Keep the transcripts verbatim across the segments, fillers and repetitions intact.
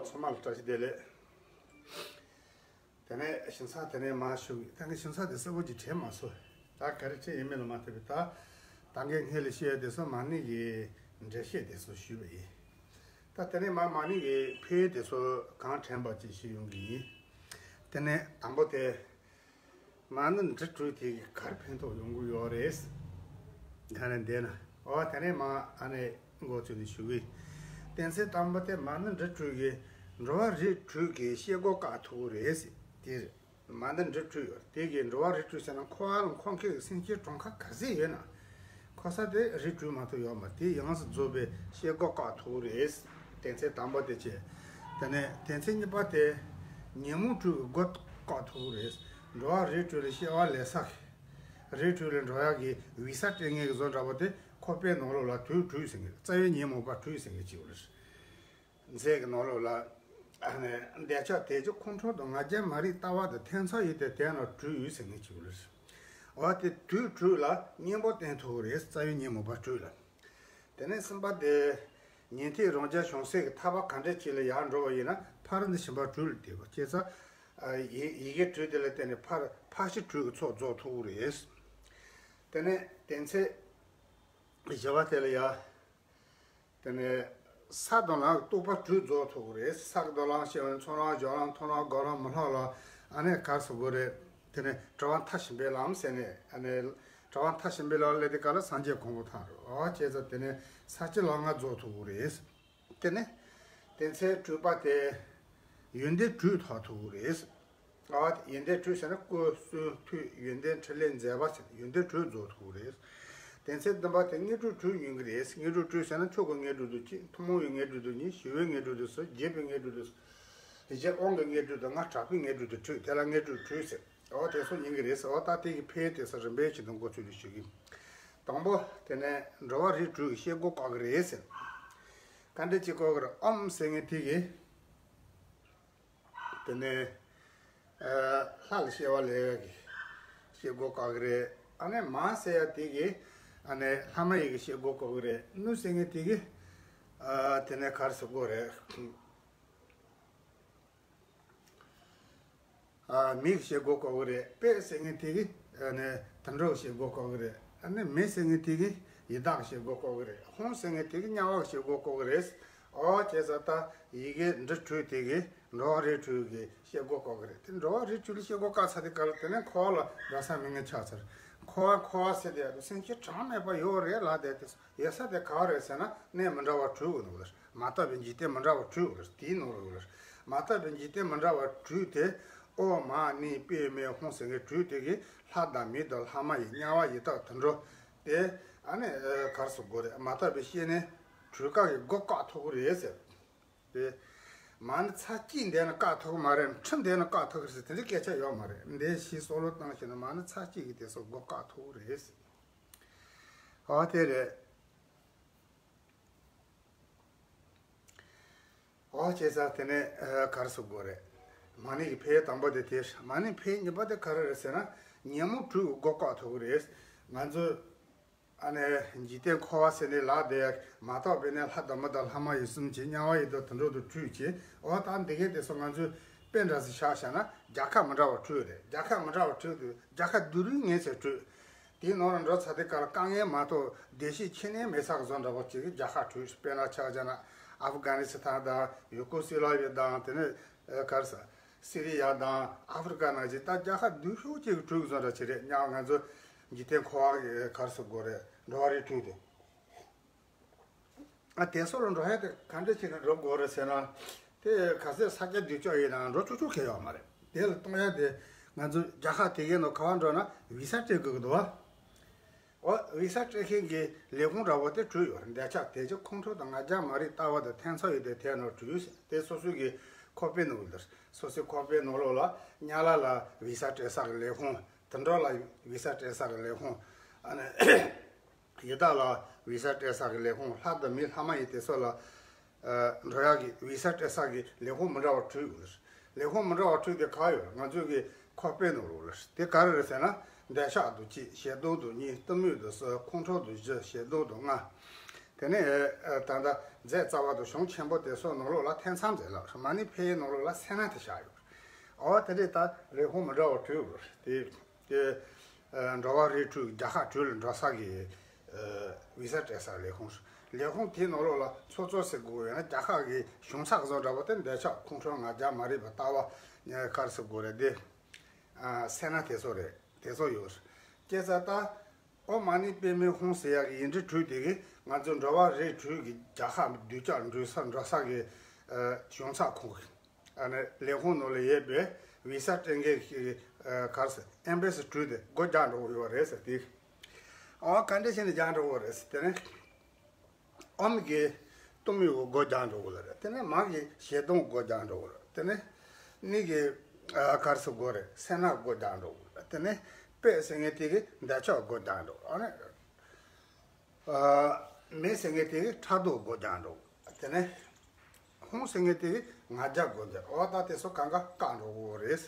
ཚང་མ་ལ་བཀྲ་ཤིས་བདེ་ལེགས། དེ་ནས་ཞིང་ཚང་དེ་ནས་མ་ཞུ་གི་ད་གི་ཞིང་ཚང་དེ་གསལ་པོ་ཅིག་དྲན་མ་སོང་། ད་ག་རེ་བྱས་ཡིན་མིན་ལ་མ་ལྟོས་པའི་ད་ད་གའི་སྔས་ལ་བཤད་དེ་ཚོ་མ་ཎི་གི་འགྲེལ་བཤད་དེ་ཚོ་ཞུས་པ་ཡིན། ད་དེ་ནས་མ་མ་ཎི་གི་ཕན་ཡོན་དེ་ཚོ་གང་དྲན་པ་ཅིག་ཞུ་ཡོང་གི་ཡིན། དེ་ནས་དང་པོ་དེ། མ་ཎི་འབྲི་བྲོས་དེ་གིས་ག་རེ་ཕན་ཐོགས་ཡོང་གི་ཡོད་རེད། ད་ནི་འདི་ན་ཨོ་ད་ནི་མ་ཨ་ནི་འགོ་ཚུགས་ནས་ཞུ་གི། དོན་ཚན་དང་པོ་དེ་མ་ཎི་འབྲི་བྲོས་ཀྱིས་འགྲོ་བ་རིགས་དྲུག་གི་སྐྱེ་སྒོ་བཀག་ཐུབ་ཀྱི་རེད་ཟེར། དེ་རེད། མ་ཎི་འབྲི་བྲོས་ཡོད་དེ་གིས་འགྲོ་བ་རིགས་དྲུག་ཟེར་ན་འཁོར་བ་ལ་འཁོར་མཁན་གྱི་སེམས་ཅན་གྲངས་ཀ་ག་ཚད་ཡོད་ན། འཁོར་ས་དེ་རིགས་དྲུག་མ་གཏོགས་ཡོད་མ་རེད། དེ་ཡོངས་སུ་རྫོགས་པའི་སྐྱེ་སྒོ་བཀག་ཐུབ་ཀྱི་རེད། དོན་ཚན་དང་པོ་དེ་བྱས། དེ་ནས་དོན་ཚན་གཉིས་པ་དེ། ཉོན་མོངས་དྲུག་གི་སྒོ་བཀག་ཐུབ་ཀྱི་རེད། འགྲོ་བ་རིགས་དྲུག་ལ་སྐྱེ་བ་ལེན་ས་གི། རིགས་དྲུག་ལ་འགྲོ་ཡག་གི་བི་ས་སྤྲད་མཁན་གྱི་བཟོ་འདྲ་པོ་དེ་ཁོག་པའི་ནང་ལོགས་ལ་དུག་དྲུག་ཟེར་མཁན་རྩ་བའི་ཉོན་མོངས་པ་དྲུག་ཟེར་མཁན་གཅིག་ཡོད་རེད། མཛོད་ཀྱི་ནང་ལོགས་ལ། ཨ་ནི་འདོད་ཆགས་དད་ཅན་ཁོང་ཁྲོ་དང་ང་རྒྱལ་མ་རིག་ལྟ་བ་དང་ཐེ་ཚོམ་ཡིན་ཏེ་དེ་ནི་དྲུག་ཡོད་ཟེར་མཁན་གཅིག་ཡོད་རེད། འོ་དེ་དུག་དྲུག་ལ་གཉེན་པོ་བསྟེན་ཐུབ་ཀྱི་རེད། རྩ་བའི་ཉོན་མོངས་པ་དྲུག་ལ། དེ་ནས་གསུམ་པ་དེ། ཉན་ཐོས་རང་རྒྱལ་བྱང་སེམས་ཀྱི་ཐར་པ་ག་འདྲ་ཅིག་ལ་ཡར་འགྲོ་བ་ཡིན་ན་ཕར་འདི་ཞིང་པ་དྲུག་ལ་བསྡད་དགོས་ཅེས་ས། ཡི་ཡི་གེ་དྲུག་དེ་ལ་བརྟེན་ནས་ཕར་ཕར་ཕྱིན་དྲུག་གི་ཚོགས་རྫོགས་ཐུབ་ཀྱི་རེད། དེ་ནས་དོན་ཚན་བཞི་པ་དེ་ལ་ཡ། དེ་ནས་ས་དང་ལམ་གྱི་རྟོགས་པ་དྲུག་རྫོགས་ཐུབ་ཀྱི་རེད། ས་དང་ལམ་ཞེས་པ་ནི་ཚོགས་ལམ་སྦྱོར་ལམ་མཐོང་ལམ་སྒོམ་ལམ་མི་སློབ་ལམ་ཨ་ནི་ག་རེ་ཟེར་དགོས་རེད། དེ་ནས་གྲུབ་པ་མཐར་ཕྱིན་པའི་ལམ་ཟེར་ནས་ཨ་ནི་གྲུབ་པ་མཐར་ཕྱིན་པའི་ལམ་སླེབས་དུས་སྐབས་ལ་སངས་རྒྱས་གོ་འཕང་ཐོབ་རེད། འོ་བྱས་ཙང་དེ་ནས་ས་བཅུ་ལམ་ལྔ་རྫོགས་ཐུབ་ཀྱི་རེད། དེ་ནས་དོན་ཚན་དྲུག་པ་དེ་ཡོན་ཏན་དྲུག་ཐོབ་ཐུབ་ཀྱི་རེད། ཨ་ཡོན་ཏན་དྲུག་ཟེར་ན་སྐུ་གསུང་ཐུགས་ཡོན་ཏན་ཕྲིན་ལས་མཛད་པ་ཟེར་ཡོན་ཏན་དྲུག་རྫོགས་ཐུབ་ཀྱི་རེད། དོན་ཚན་བདུན་པ་དེ་དངོས་གྲུབ་དྲུག་ཡོང་གི་རེད། དངོས་གྲུབ་དྲུག་ཟེར་ན་མཆོག་གི་དངོས་གྲུབ་དང་གཅིག་ཐུན་མོང་བའི་དངོས་གྲུབ་དང་གསུམ་ཞི་བའི་དངོས་གྲུབ་དང་གསུམ་རྒྱས་པའི་དངོས་གྲུབ་དང་གསུམ། དེ་རྗེས་དབང་གི་དངོས་གྲུབ་དང་ལྔ་གྲགས་པའི་དངོས་གྲུབ་དང་དྲུག་དེ་ལ་དངོས་གྲུབ་དྲུག་ཟེར། འོ་དེ་ཚོ་ཡིན་གྱི་རེད་ཟེར། འོ་ད་དེ་གི་ཕན་ཡོན་དེ་ཚོ་རིམ་པས་ཅིག་དང་འགོ་ཚུགས་ནས་ཞུ་གི། དང་པོ་དེ་ནས་འགྲོ་བ་རིགས་དྲུག་གི་སྐྱེ་སྒོ་བཀག་གི་རེད་ཟེར། ག་འདྲ་ཅིག་བཀག་གི་རེད། ཨོཾ་ཟེར་མཁན་དེ་གི། དེ་ནས་ཨ་ལྷ་ལ་སྐྱེ་བ་ལེན་ཡག་གི་སྐྱེ་སྒོ་བཀག་གི་རེད། ཨ་ནི་མ་ཟེར་ཡག་དེ་གི་ཨ་ནི་ལྷ་མ་ཡིན་གྱི་སྐྱེ་སྒོ་བཀག་གི་རེད། ནུ་ཟེར་མཁན་དེ་གི་ཨ་དེ་ནས་ག་རེ་ཟེར་དགོས་རེད། ཨ་མིག་གི་སྐྱེ་སྒོ་བཀག་གི་རེད། པད་ཟེར་མཁན་དེ་གི་ཨ་ནི་དུད་འགྲོ་གི་སྐྱེ་སྒོ་བཀག་གི་རེད། ཨ་ནི་མེ་ཟེར་མཁན་དེ་གི་ཡི་དྭགས་སྐྱེ་སྒོ་བཀག་གི་རེད། ཧཱུྃ་ཟེར་མཁན་དེ་གི་དམྱལ་བ་གི་སྐྱེ་སྒོ་བཀག་གི་རེད། འོ་བྱས་ཙང་ད་ཡི་གེ་འབྲུ་དྲུག་དེ་གི་འགྲོ་བ་རིགས་དྲུག་གི་སྐྱེ་སྒོ་བཀག་གི་རེད། དེ་འགྲོ་བ་རིགས་དྲུག་ལ་སྐྱེ་སྒོ་བཀག་ཚར་དུས་སྐབས་ལ་དེ་ནས་འཁོར་བ་ལ་འགྲོ་ས་མེད་མཁན་ཆགས་ཚར། འཁོར་བ་འཁོར་བ་ཟེར་དེ་ཡག་གི་སེམས་ཅན་གྲངས་མེད་པ་ཡོད་རེད་ལབ་བསྡད་དེ། ཡོད་ས་དེ་ག་བ་རེད་ཟེར་ན་གནས་མི་འདྲ་བ་དྲུག་གི་ནང་ལ་རེད། མ་དག་པའི་འཇིག་རྟེན་མི་འདྲ་བ་དྲུག་རེད། དེའི་ནང་ལ་རེད། མ་དག་པའི་འཇིག་རྟེན་མི་འདྲ་བ་དྲུག་དེ་ཨོཾ་མ་ཎི་པདྨེ་ཧཱུྃ་ཟེར་མཁན་དྲུག་དེ་གིས་ལྷ་དང་མི་དང་ལྷ་མ་ཡིན་དམྱལ་བ་ཡི་དྭགས་དུད་འགྲོ་དེ་ཨ་ནི་ག་རེ་ཟེར་དགོས་རེད། མ་དག་པའི་སྐྱེ་གནས་དྲུག་ཀ་གི་སྒོ་བཀག་ཐུབ་ཀྱི་རེད་ཟེར། དེ་མ་ཎི་ཚར་གཅིག་འདོན་ན་བཀག་ཐུབ་ཀྱི་མ་རེད། ཁྲི་འདོན་ན་བཀག་ཐུབ་ཀྱི་རེད་ཟེར་དེ་འདྲའི་སྐད་ཆ་ཡོད་མ་རེད། འདི་ཞིག་བསམ་བློ་བཏང་ཤེས་ན་མ་ཎི་ཚར་གཅིག་གིས་དེ་ཚོ་སྒོ་བཀག་ཐུབ་ཀྱི་རེད་ཟེར། ཨོ་དེ་རེད། ཨོ་བྱས་ཙང་དེ་ནས་ཨ་ག་རེ་ཟེར་དགོས་རེད། མ་ཎི་གི་ཕན་ཡོན་དང་པོ་དེ་དེ་རེད། མ་ཎི་ཕན་ཡོན་གཉིས་པ་དེ་ག་རེ་རེད་ཟེར་ན་ཉོན་མོངས་དྲུག་གི་སྒོ་བཀག་ཐུབ་ཀྱི་རེད། ང་ཚོས་ཨ་ནི་འཇིག་རྟེན་འཁོར་བ་ཟེར་ནས་ལབ་བསྡད་ཡག་མ་དག་པའི་གནས་ལྷ་དང་མི་དང་ལྷ་མ་ཡིན་གསུམ་གྱི་དམྱལ་བ་ཡི་དྭགས་དུད་འགྲོ་དང་དྲུག་བྱས། ཨོ་ད་འདི་གའི་དེ་ཚོ་ང་ཚོས་དཔེ་འདྲ་ཞིག་བཞག་བཞག་ན་རྒྱལ་ཁབ་མི་འདྲ་བ་དྲུག་རེད། རྒྱལ་ཁབ་མི་འདྲ་བ་དྲུག་དེ་རྒྱལ་ཁབ་སྡུག་རུས་ངན་ཚད་དྲུག་དེའི་ནང་ལ་འགྲོ་ཚར་དུས་སྐབས་ལ་དཀའ་ངལ་མ་གཏོགས་བདེ་སྐྱིད་ཁྱོན་ནས་མེད་ས་གི་བཟོ་འདྲ་པོ་ཅིག་གི་རྒྱལ་ཁབ་དྲུག་དཔེར་ན་ཆ་བཞག་ན་ཨབ་གྷ་ནི་སི་ཐན་དང་ཡུ་ཀོ་སི་ལ་བི་ཡ་དང་དེ་ནས་ག་རེ་ཟེར་སི་རི་ཡ་དང་ཨ་ཧྥེ་རི་ཀ་ནང་བཞིན་ད་རྒྱལ་ཁབ་སྡུག་ཤོས་ཅིག་གི་དྲུག་བཟོ་འདྲ་ཅིག་རེད། ཡང་ང་ཚོ་འཇིག་རྟེན་འཁོར་བ་གི་ག་རེ་ཟེར་དགོས་རེད། འགྲོ་བ་རིགས་དྲུག་དེ། ཨ་དེ་ཚོ་ལ་འགྲོ་ཡ་དེ་ག་འདྲ་བྱས་ནས་འགྲོ་དགོས་རེད་ཟེར་ན། དེ་ག་ཚོད་ས་སྐྱ་སྡུག་ཅག་ཡིན་ནའང་འགྲོ་ཆོག་ཆོག་གི་ཡོད་མ་རེད། དེ་ལ་གཏོང་ཡ་དེ་ང་ཚོ་རྒྱལ་ཁབ་དེ་གའི་ནང་ག་པར་འགྲོ་ན་བི་ས་སྤྲད་དགོས་ཀྱི་འདུག་བ། འོ་བི་ས་སྤྲད་མཁན་གྱི་ལས་ཁུངས་འདྲ་བོ་དེ་དྲུག་ཡོད་རེད། འདོད་ཆགས་དད་ཅན་ཁོང་ཁྲོ་དང་ང་རྒྱལ་མ་རིག་ལྟ་བ་དང་ཐེ་ཚོམ་ཡོད་དེ་དེ་ནང་དྲུག་ཡོད་ཟེར། དེ་སོ་སོའི་གི་ཁོག་པའི་ནང་ལ་སོ་སོའི་ཁོག་པའི་ནང་ལོགས་ལ་དམྱལ་བ་ལ་བི་ས་སྤྲད་ས་གི་ལས་ཁུངས། དུད་འགྲོ་ལ་བི་ས་སྤྲད་ས་གི་ལས་ཁུངས། ཨ་ནི། ཡི་དྭགས་ལ་བི་ས་སྤྲད་ས་གི་ལས་ཁུངས། ལྷ་དང་མི་ལྷ་མ་ཡིན་དེ་ཚོ་ལ་ཨ་འགྲོ་ཡག་གི་བི་ས་སྤྲད་ས་གི་ལས་ཁུངས་མི་འདྲ་བ་དྲུག་ཡོད་རེད། ལས་ཁུངས་མི་འདྲ་བ་དྲུག་དེ་ག་ཡོད་རེད། ང་ཚོ་གི་ཁོག་པའི་ནང་ལོགས་རེད། དེ་ག་རེ་རེད་ཟེར་ན། འདོད་ཆགས་དང་གཅིག་ཞེ་སྡང་དང་གཉིས། གཏི་མུག་དང་གསུམ། ཁོང་ཁྲོ་དང་བཞི། ཞེ་སྡང་དང་ལྔ། དེ་ནས་ད་ལྟ་རྫས་རྩ་བ་དང་གཞུང་ཆེན་པོ་དེ་ཚོ་ནང་ལོགས་ལ་ཐེ་ཚོམ་མཛད་ལ་མ་ཎི་ཕལ་ཡུལ་ནང་ལོགས་ལ་སེར་སྣ་དེ་བཞག་ཡོད། འོ་དེ་འདྲས་ད་ལས་ཁུངས་མི་འདྲ་བ་བྲིས་ཡོད་དེ། དེ་འགྲོ་བ་རིགས་དྲུག་རྒྱལ་ཁབ་དྲུག་ལ་འགྲོ་ས་གི་ཝི་ས་སྤྲད་ས་ལས་ཁུངས། ལས་ཁུངས་དེའི་ནང་ལོགས་ལ་ཚོགས་གཙོ་ཟེར་དགོས་ཡོད་ན་རྒྱལ་ཁབ་ཀྱི་གཞུང་ཚབ་བཟོ་འདྲ་བོ་དེ་འདོད་ཆགས་ཁོང་ཁྲོ་ང་རྒྱལ་མ་རིག་པ་ལྟ་བ་ག་རེ་ཟེར་དགོས་རེད་དེ། སེར་སྣ་དེ་ཚོ་རེད། དེ་ཚོ་ཡོད། སྐྱེ་ས་ད། ཨོཾ་མ་ཎི་པདྨེ་ཧཱུྃ་ཟེར་ཡག་གི་ཡིག་འབྲུ་དྲུག་དེ་གིས་ང་ཚོ་འགྲོ་བ་རིགས་དྲུག་གི་རྒྱལ་ཁབ་གདུལ་བྱ་འགྲོ་ས་འགྲོ་ས་གི་གཞུང་ཚབ་ཁང་གི་ལས་ཁུངས་ནང་ལ་ཡོད་པའི་ཝི་ས་སྤྲད་མཁན་གྱི་ག་རེ་ཟེར་ཨེམ་བེ་སི་དྲུག་དེ་སྒོ་རྒྱག་འགྲོ་གི་ཡོད་རེད་ཟེར་དེ། ཨོ་ག་འདྲ་བྱས་ནས་རྒྱག་འགྲོ་གི་རེད་ཟེར་དེ་ནས། ཨོཾ་གྱིས་གཏུམ་མོའི་སྒོ་རྒྱག་འགྲོ་གི་རེད། དེ་ནས་མ་གིས་ཞེ་སྡང་སྒོ་རྒྱག་འགྲོ་གི་རེད། དེ་ནས་ཎི་གིས་ག་རེ་ཟེར་དགོས་རེད། སེར་སྣ་སྒོ་རྒྱག་འགྲོ་གི་རེད། དེ་ནས་པད་ཟེར་མཁན་དེ་གིས་འདོད་ཆགས་སྒོ་རྒྱག་འགྲོ་གི་རེད། ཨ་ནི་མེ་ཟེར་མཁན་དེ་གིས་ཕྲག་དོག་སྒོ་རྒྱག་འགྲོ་གི་རེད། དེ་ནས་ཧཱུྃ་ཟེར་མཁན་དེ་གིས་ང་རྒྱལ་སྒོ་རྒྱག་འོ་ད་དེ་ཚོ་གང་ག་བཀག་འགྲོ་གི་རེད།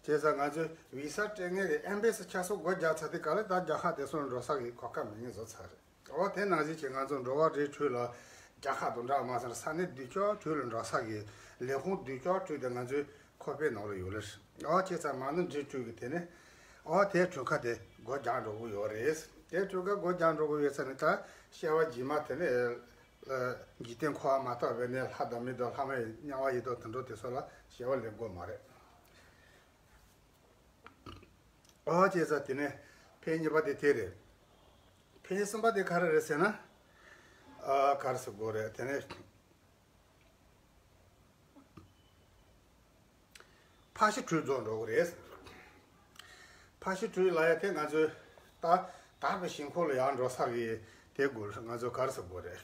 བྱས་ཙང་ང་ཚོས་ཝི་ས་སྤྲད་མཁན་གྱི་ཨེམ་བེ་སི་ཆ་ཚང་སྒོ་རྒྱག་ཚར་དུས་ག་ལེ་ད་རྒྱལ་ཁབ་དེ་ཚོ་ལ་འགྲོ་ས་གི་གོ་སྐབས་མེད་མཁན་བཟོ་ཚར་རེད། འོ་དེ་ནང་བཞིན་གྱི་ང་ཚོ་འགྲོ་བ་རིགས་དྲུག་ལ་རྒྱལ་ཁབ་དང་འདྲ་མ་ཟེར་ས་གནས་གདུལ་བྱ་དྲུག་ལ་འགྲོ་ས་གི་ལས་ཁུངས་གདུལ་བྱ་དྲུག་དེ་ང་ཚོའི་ཁ་པའི་ནང་ལ་ཡོད་ལེ། འོ་བྱས་ཙང་མ་ཎི་རིགས་དྲུག་གི་དེ་ནས་འོ་དེ་གྲུ་ཁ་དེ་སྒོ་རྒྱག་འགྲོ་གི་ཡོད་རེད། དེ་གྲུ་ཁ་སྒོ་རྒྱག་འགྲོ་གི་ཡོད་ས་ནི་ད་སྐྱེ་བ་རྗེས་མ་དེ་ནས་འཇིག་རྟེན་འཁོར་བ་མ་དག་པའི་གནས་ལྷ་དང་མི་དང་ལྷ་མ་ཡིན་དམྱལ་བ་ཡི་དྭགས་དུད་འགྲོ་དེ་ཚོ་ལ་སྐྱེ་བ་ལེན་དགོས་མ་རེད། ཨོ་བྱས་ཙང་དེ་ནས་ཕན་གཉིས་པ་དེ་དེ་རེད། ཕན་གསུམ་པ་དེ་ག་རེ་རེད་ཟེར་ན། ཨ་ག་རེ་ཟེར་དགོས་རེད་དེ་ནས། ཕར་ཕྱིན་དྲུག་རྫོགས་འགྲོ་གི་རེད། ཕར་ཕྱིན་དྲུག་ལ་ཡ་དེ་ང་ཚོས་ད་དག་པའི་ཞིང་ཁམས་ལ་ཡར་འགྲོ་ས་གི་དེ་དགོས་ང་ཚོ་ག་རེ་ཟེར་དགོས་རེད།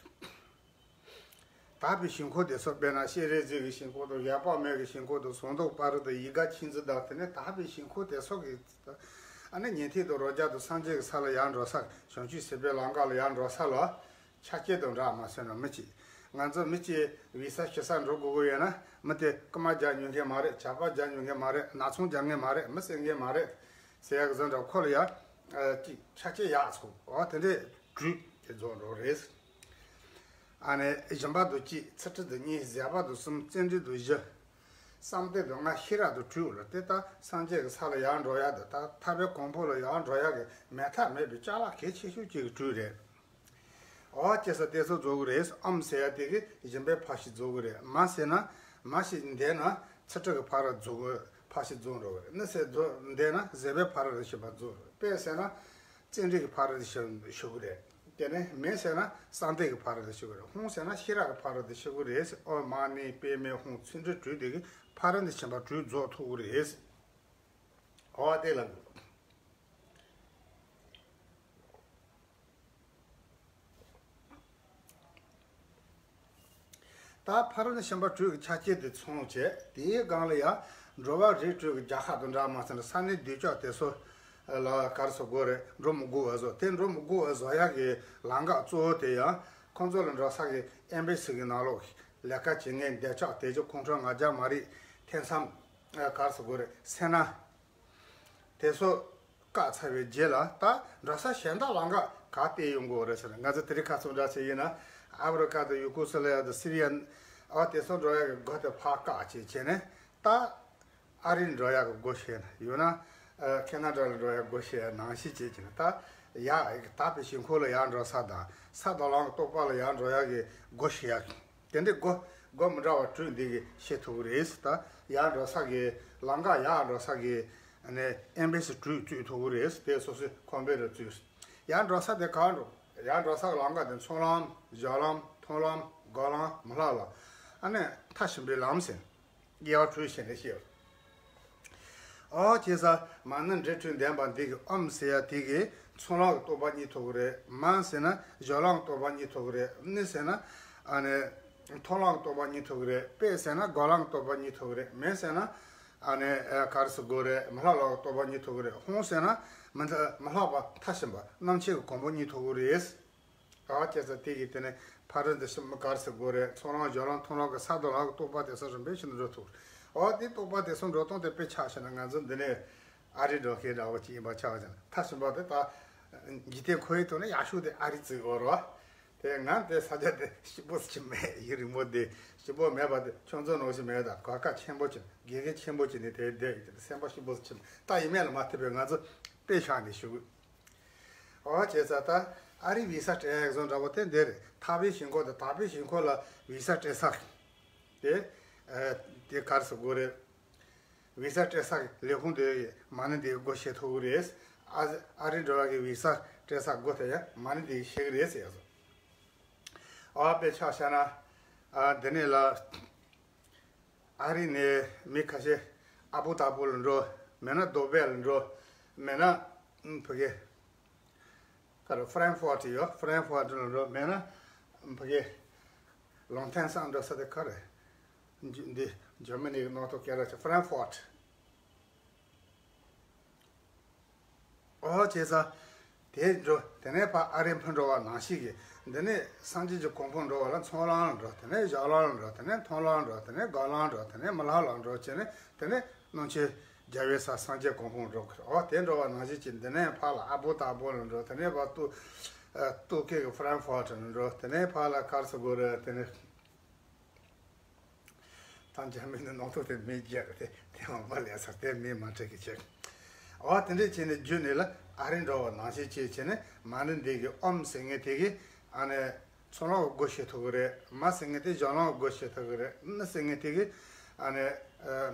དག་པའི་ཞིང་ཁམས་དེ་ཚོ་དཔེར་ན་སྤྱན་རས་གཟིགས་ཀྱི་ཞིང་ཁམས་དང་གཡས་པ་མེ་གི་ཞིང་ཁམས་དང་ཟངས་མདོག་དཔལ་རི་དང་ཡིད་དགའ་མཁྱེན་བརྩེ་དང་དེ་ནས་དག་པའི་ཞིང་ཁམས་དེ་ཚོ་གི། ཨ་ནི་ཉན་ཐོས་དང་རོ་བརྒྱ་དང་སངས་རྒྱས་ཀྱི་ས་ལ་ཡར་འགྲོ་ས་བྱང་ཆུབ་སེམས་དཔའི་ལམ་ཀ་ལ་ཡར་འགྲོ་ས་ལ་ཆ་རྐྱེན་དང་འདྲ་མ་སོན་ན་མི་གཅིག་ང་ཚོ་མི་གཅིག་ཝི་ས་ཞུ་ས་འགྲོ་དགོས་ཀྱི་ཡོད་ན་མི་དེ་རྐུ་མ་རྒྱག་མྱོང་མཁན་མ་རེད། ཇག་པ་རྒྱག་མྱོང་མཁན་མ་རེད། ནག་ཚོང་རྒྱག་མཁན་མ་རེད། མི་གསོད་མཁན་མ་རེད་ཟེར་ཡག་གི་བཟོ་འདྲ་ཁོ་ལ་ཡ་གཅིག་ཆ་རྐྱེན་ཡག་ཚོ་འོ་དེ་འདྲས་དྲུག་དེ་རྫོགས་འགྲོ་རེད། ཨ་ནི་སྦྱིན་པ་དང་གཅིག་ཚུལ་ཁྲིམས་དང་གཉིས་བཟོད་པ་དང་གསུམ་བརྩོན་འགྲུས་དང་བཞི། བསམ་གཏན་དང་ལྔ་ཤེས་རབ་དང་དྲུག་ལ་དེ་ལྟར་སངས་རྒྱས་ཀྱི་ས་ལ་ཡར་འགྲོ་ཡག་དང་ད་ཐར་པའི་གོ་འཕང་ལ་ཡར་འགྲོ་ཡག་གི་མེད་ཐབས་མེད་པའི་ཅ་ལག་གལ་ཆེ་ཤོས་གཅིག་གི་དྲུག་རེད། འོ་བྱས་ཙང་དེ་ཚོ་རྫོགས་ཀྱི་རེད། ཨོཾ་ཟེར་ཡག་དེ་གིས་སྦྱིན་པའི་ཕར་ཕྱིན་རྫོགས་ཀྱི་རེད། མ་ཟེར་ན་མ་ཞིག་འདས་ན་ཚུལ་ཁྲིམས་ཀྱི་ཕ་རོལ་རྫོགས་ཀྱི་ཕར་ཕྱིན་རྫོགས་འགྲོ་གི་རེད། ཎི་ཟེར་རྫོགས་འདས་ན་བཟོད་པའི་ཕ་རོལ་ཏུ་ཕྱིན་པ་རྫོགས་རེད། པད་ཟེར་ན། བརྩོན་འགྲུས་ཀྱི་ཕ་རོལ་ཏུ་ཕྱིན་ཞུ་གི་རེད། དེ་ནས་མེ་ཟེར་ན་བསམ་གཏན་གྱི་ཕ་རོལ་ཏུ་ཕྱིན་གི་རེད། ཧཱུྃ་ཟེར་ན་ཤེས་རབ་ཀྱི་ཕ་རོལ་ཏུ་ཕྱིན་གི་རེད་ཟེར། ཨོཾ་མ་ཎི་པདྨེ་ཧཱུྃ་ཚུལ་ཁྲིམས་དྲུག་དེ་གིས་ཕ་རོལ་ཏུ་ཕྱིན་པ་དྲུག་རྫོགས་ཐུབ་ཀྱི་རེད་ཟེར། འོ་དེ་ལ་དགོས། ད་ཕ་རོལ་ཏུ་ཕྱིན་པ་དྲུག་གི་ཆ་རྐྱེན་དེ་ཚང་བྱས་དེའི་སྒང་ལ་ཡང་འགྲོ་བ་རིགས་དྲུག་གི་རྒྱལ་ཁབ་དང་འདྲ་མ་ཟེར་ན་ས་གནས་གདུལ་བྱ་དེ་ཚོ་ལ་ག་རེ་ཟེར་དགོས་རེད། འགྲོ་མི་དགོས་པ་བཟོ། དེ་འགྲོ་མི་དགོས་པ་བཟོ་ཡག་གི་ལམ་ཁ་གཙོ་བོ་དེ་ཡང་ཁོང་ཚོ་ལ་འགྲོ་ས་གི་ཨེམ་བེ་སི་གི་ནང་ལོགས་ལས་ཀ་བྱེད་མཁན་འདོད་ཆགས་དལ་འབྱོར་ཁོང་ཁྲོ་ང་རྒྱལ་མ་རིག་ཐེ་ཚོམ་ག་རེ་ཟེར་དགོས་རེད། སེར་སྣ་དེ་ཚོ། བཀག་ཚར་བའི་རྗེས་ལ་ད་འགྲོ་ས་གཞན་དག་ལམ་ཁ་ག་བལྟས་ཡོང་དགོས་རེད་ཟེར་ན། ང་ཚོ་དེ་རིང་ཁ་སང་འདྲ་ཆེ་ཡིན་ན་ཨ་ཕི་རི་ཀ་དང་ཡུ་ཀོ་སི་ལ་ཡ་དང་སི་རི་ཡ་ཨ་དེ་ཚོ་འགྲོ་ཡག་གི་སྒོ་དེ་ཕར་བཀག་བྱས་བྱས་ནས་ད་ཨ་རི་འགྲོ་ཡག་གི་སྒོ་ཕྱེ་ན་ཡོད་ན་ཁེ་ན་ཌ་ལ་འགྲོ་ཡག་སྒོ་ཕྱེ་ཡག་ནང་བཞིན་བྱས་བྱས་ནས་ད་ཡ་དག་པའི་ཞིང་ཁམས་ལ་ཡར་འགྲོ་ས་དང་ས་དང་ལམ་རྟོགས་པ་ལ་ཡར་འགྲོ་ཡག་གི་སྒོ་ཕྱེ་ཡག་དེ་འདྲའི་སྒོ་སྒོ་མི་འདྲ་བ་དྲུག་འདི་གིས་ཕྱེ་ཐུབ་ཀྱི་རེད། ད་ཡར་འགྲོ་ས་གི་ལམ་ཁ་ཡར་འགྲོ་ས་གི་ཨ་ནི་ཨེམ་བེ་སི་དྲུག་བཙུགས་ཐུབ་ཀྱི་རེད། དེ་སོ་སོའི་ཁང་པའི་རུ་བཙུགས། ཡར་འགྲོ་ས་དེ་གང་འགྲོ། ཡར་འགྲོ་ས་གི་ལམ་ཁ་དེ་ཚོང་ལམ། ཞོར་ལམ། མཐོང་ལམ། སྒོ་ལམ། མི་ལྷ་ལམ། ཨ་ནི་མཐར་ཕྱིན་པའི་ལམ་ཟེར། དབྱེ་བ་དྲུག་བྱས་ནས་བཤད། ཨོ་བྱས་ཙང་མ་ཎི་རིགས་དྲུག་ལྡན་པ་འདི་གི་ཨོཾ་ཟེར་ཡ་དེ་གིས་ཚོང་ལམ་གྱི་རྟོགས་པ་རྙེད་ཐུབ་ཀྱི་རེད། མ་ཟེར་ན་ཞོར་ལམ་གྱི་རྟོགས་པ་རྙེད་ཐུབ་ཀྱི་རེད། ཎི་ཟེར་ན་ཨ་ནི་མཐོང་ལམ་གྱི་རྟོགས་པ་རྙེད་ཐུབ་ཀྱི་རེད། པད་ཟེར་ན་སྒོ་ལམ་གྱི་རྟོགས་པ་རྙེད་ཐུབ་ཀྱི་རེད། མེ་ཟེར་ན་ཨ་ནི་ག་རེ་ཟེར་དགོས་རེད། མི་ལྷ་ལམ་གྱི་རྟོགས་པ་རྙེད་ཐུབ་ཀྱི་རེད། ཧཱུྃ་ཟེར་ན་མི་མཐའ་མི་ལྷག་པ་མཐར་ཕྱིན་པ་རྣམ་མཁྱེན་གྱི་གོ་འཕང་རྙེད་ཐུབ་ཀྱི་རེད། ཨ་བྱས་ཙང་དེ་གི་དེ་ནས་ཕ་རོལ་ཏུ་ཕྱིན་པ་ག་རེ་ཟེར་དགོས་རེད། ཚོང་ལམ་ཞོར་ལམ་མཐོང་ལམ་གྱི་ས་དང་ལམ་གྱི་རྟོགས་པ་དེ་ཚོ་རིམ་པས་བྱས་ནས་འགྲོ་ཐུབ་རེད། ཨོ་དེ་རྟོགས་པ་དེ་ཚོ་འགྲོ་སྟངས་དེ་དཔེ་ཆ་བཞག་ན་ང་ཚོ་འདི་ནས་ཨ་རི་འགྲོ་མཁན་འདྲ་བོ་ཅིག་ཡིན་པ་ཆགས་ཀྱང་མཐར་ཕྱིན་པ་དེ་ད་འཇིག་རྟེན་འཁོར་བའི་ཐོག་ནས་ཡག་ཤོས་དེ་ཨ་རི་བརྩི་དགོས་རེད་བ། དེ་ང་དེ་ས་ཆ་དེ་སྐྱིད་པོ་ཞིག་མེད། ཡུན་རིང་པོ་དེ་སྐྱིད་པོ་མེད་པ་དེ་ཁྱོད་ཚོ་ནང་བཞིན་མེད། ད་གོ་སྐབས་ཆེན་པོ་ཅིག་དགེ་རྒན་ཆེན་པོ་ཅིག་ནས་དེ་བསྡད་ཡོད། དེ་སེམས་པ་སྐྱིད་པོ་ཞིག་མེད། ད་ཡིན་མེད་ལ་མ་ཐུབ་པའི་ང་ཚོ་དཔེ་ཆགས་ནས་བཞུགས། ཨོ་བྱས་ཙང་ད་ཨ་རིའི་བི་ས་སྤྲད་ཡག་བཟོ་འདྲ་པོ་དེ་འདིར་ཐག་པའི་ཞིང་ཁོག་དང་དག་པའི་ཞིང་ཁོག་ལ་བི་ས་སྤྲད་ས་དེ་དེ་ག་རེ་ཟེར་དགོས་རེད། བི་ས་སྤྲད་ས་ལས་ཁུངས་དེ་མ་ཎི་འདི་སྒོ་ཕྱེ་ཐུབ་ཀྱི་རེད། ཨ་ཨ་རི་འགྲོ་བ་གི་བི་ས་སྤྲད་ས་སྒོ་དེ་ཡང་མ་ཎི་འདི་ཕྱེ་གི་རེད་ཟེར་སོང་། ཨ་དཔེ་ཆ་བཞག་ན་ཨ་འདི་ནས་ལ་ཨ་རི་ནས་མི་ཁ་ཤས་ཨ་བུ་ཏཱ་བུ་ལ་འགྲོ། མེད་ན་རྡོ་སྦས་ལ་འགྲོ། མེད་ན་ཨ་ཕ་གི་ག་རེ་ཧྥ་རན་ཧྥོར་ཊི་ཡོད། ཧྥ་རན་ཧྥོར་ཊི་ལ་འགྲོ། མེད་ན་ཕ་གི་ལོང་ཐན་སང་འགྲོ་ས་དེ་ག་རེ། འདི་འཇར་མ་ནི་གི་ནང་ཐོག་སྐད་གྲགས་ཆེ་ཧྥ་རན་ཧྥོར་ཊི། ཨོ་བྱས་ཙང་དེ་འགྲོ། དེ་ནས་ཕར་ཨ་རི་འཕུར་འགྲོ་བ་ནང་བཞིན་གྱི་འདི་ནས་སངས་རྒྱས་ཀྱི་གོ་འཕང་འགྲོ་བ་ལ་ཚོང་ལམ་ལ་འགྲོ། དེ་ནས་ཞྭ་ལམ་ལ་འགྲོ། དེ་ནས་མཐོང་ལམ་འགྲོ། དེ་ནས་སྒོ་ལམ་འགྲོ། དེ་ནས་མི་ལྷ་ལམ་འགྲོ་བྱས་ནས་དེ་ནས་སྣང་ཆེན་རྒྱལ་བའི་ས་སངས་རྒྱས་གོ་འཕང་འགྲོ་གི་རེད། འོ་དེ་འགྲོ་བ་ནང་བཞིན་གྱི་འདི་ནས་ཕར་ལ་ཨ་བུ་ཏཱ་བུ་ལ་འགྲོ། དེ་ནས་ཕར་ཏུ་ཏུར་ཀི་གི་ཧྥ་རན་ཧྥོར་ཊི་ལ་འགྲོ། དེ་ནས་ཕར་ལ་ག་རེ་ཟེར་དགོས་རེད། དེ་ནས་ད་འཇར་མན་ནང་ཐོག་དེ་མི་རྒྱག་དེ་དེ་མང་པོ་ལས་ས་དེ་མི་མ་འཁྲིད་ཀྱི་ཆེ། འོ་དེ་འདྲས་བྱས་ནས་བརྒྱུད་ནས་ལ་ཨ་རི་འགྲོ་བ་ནང་བཞིན་བྱས་བྱས་ནས་མ་ཎི་འདི་གི་ཨོམ་ཟེར་མཁན་དེ་གི་ཨ་ནི་ཚོང་ལམ་སྒོ་ཕྱེ་ཐུབ་ཀྱི་རེད། མ་ཟེར་མཁན་དེ་ཞྭ་ལམ་སྒོ་ཕྱེ་ཐུབ་ཀྱི་རེད། ཎི་ཟེར་མཁན་དེ་གི་ཨ་ནི་